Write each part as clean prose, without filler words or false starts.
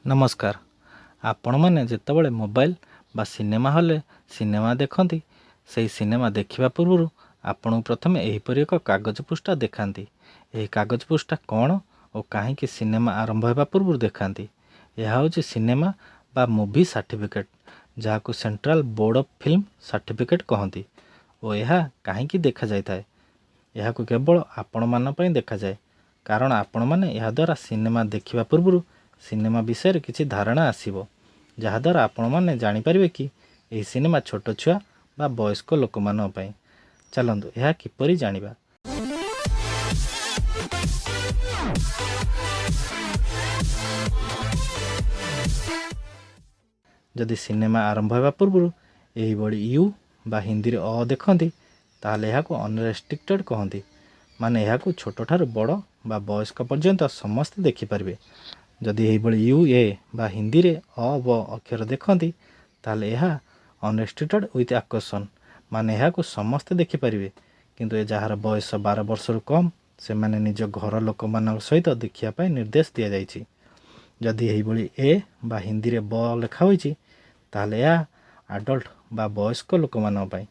ନମସ୍କାର। ଆପଣମାନେ ଯେତେବେଳେ ମୋବାଇଲ ବା ସିନେମା ହଲ୍ରେ ସିନେମା ଦେଖନ୍ତି, ସେହି ସିନେମା ଦେଖିବା ପୂର୍ବରୁ ଆପଣଙ୍କୁ ପ୍ରଥମେ ଏହିପରି ଏକ କାଗଜ ପୃଷ୍ଠା ଦେଖାନ୍ତି। ଏହି କାଗଜ ପୃଷ୍ଠା କ'ଣ ଓ କାହିଁକି ସିନେମା ଆରମ୍ଭ ହେବା ପୂର୍ବରୁ ଦେଖାନ୍ତି? ଏହା ହେଉଛି ସିନେମା ବା ମୁଭି ସାର୍ଟିଫିକେଟ୍, ଯାହାକୁ Central Board of Film Certificate କହନ୍ତି। ଓ ଏହା କାହିଁକି ଦେଖାଯାଇଥାଏ? ଏହାକୁ କେବଳ ଆପଣମାନଙ୍କ ପାଇଁ ଦେଖାଯାଏ, କାରଣ ଆପଣମାନେ ଏହାଦ୍ୱାରା ସିନେମା ଦେଖିବା ପୂର୍ବରୁ ସିନେମା ବିଷୟରେ କିଛି ଧାରଣା ଆସିବ, ଯାହାଦ୍ୱାରା ଆପଣମାନେ ଜାଣିପାରିବେ କି ଏହି ସିନେମା ଛୋଟ ଛୁଆ ବା ବୟସ୍କ ଲୋକମାନଙ୍କ ପାଇଁ। ଚାଲନ୍ତୁ, ଏହା କିପରି ଜାଣିବା। ଯଦି ସିନେମା ଆରମ୍ଭ ହେବା ପୂର୍ବରୁ ଏହିଭଳି you ବା ହିନ୍ଦୀରେ ଅ ଦେଖନ୍ତି, ତାହେଲେ ଏହାକୁ ଅନରେଷ୍ଟ୍ରିକ୍ଟେଡ଼ କହନ୍ତି, ମାନେ ଏହାକୁ ଛୋଟଠାରୁ ବଡ଼ ବା ବୟସ୍କ ପର୍ଯ୍ୟନ୍ତ ସମସ୍ତେ ଦେଖିପାରିବେ। ଯଦି ଏହିଭଳି ୟୁ ଏ ବା ହିନ୍ଦୀରେ ଅ ବ ଅକ୍ଷର ଦେଖନ୍ତି, ତାହେଲେ ଏହା ଅନରେଷ୍ଟ୍ରିକ୍ଟେଡ଼ ୱିଥ୍ କସନ୍, ମାନେ ଏହାକୁ ସମସ୍ତେ ଦେଖିପାରିବେ, କିନ୍ତୁ ଯାହାର ବୟସ 12 ବର୍ଷରୁ କମ୍, ସେମାନେ ନିଜ ଘର ଲୋକମାନଙ୍କ ସହିତ ଦେଖିବା ପାଇଁ ନିର୍ଦ୍ଦେଶ ଦିଆଯାଇଛି। ଯଦି ଏହିଭଳି ଏ ବା ହିନ୍ଦୀରେ ବ ଲେଖା ହୋଇଛି, ତାହେଲେ ଏହା ଆଡଲ୍ଟ ବା ବୟସ୍କ ଲୋକମାନଙ୍କ ପାଇଁ,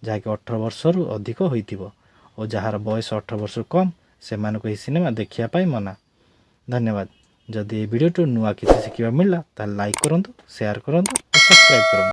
ଯାହାକି 18 ବର୍ଷରୁ ଅଧିକ ହୋଇଥିବ ଓ ଯାହାର ବୟସ 18 ବର୍ଷରୁ କମ୍, ସେମାନଙ୍କୁ ଏହି ସିନେମା ଦେଖିବା ପାଇଁ ମନା। ଧନ୍ୟବାଦ। ଯଦି ଏହି ଭିଡ଼ିଓଟିରୁ ନୂଆ କିଛି ଶିଖିବାକୁ ମିଳିଲା, ତାହେଲେ ଲାଇକ୍ କରନ୍ତୁ, ସେୟାର କରନ୍ତୁ ଓ ସବସ୍କ୍ରାଇବ୍ କରନ୍ତୁ।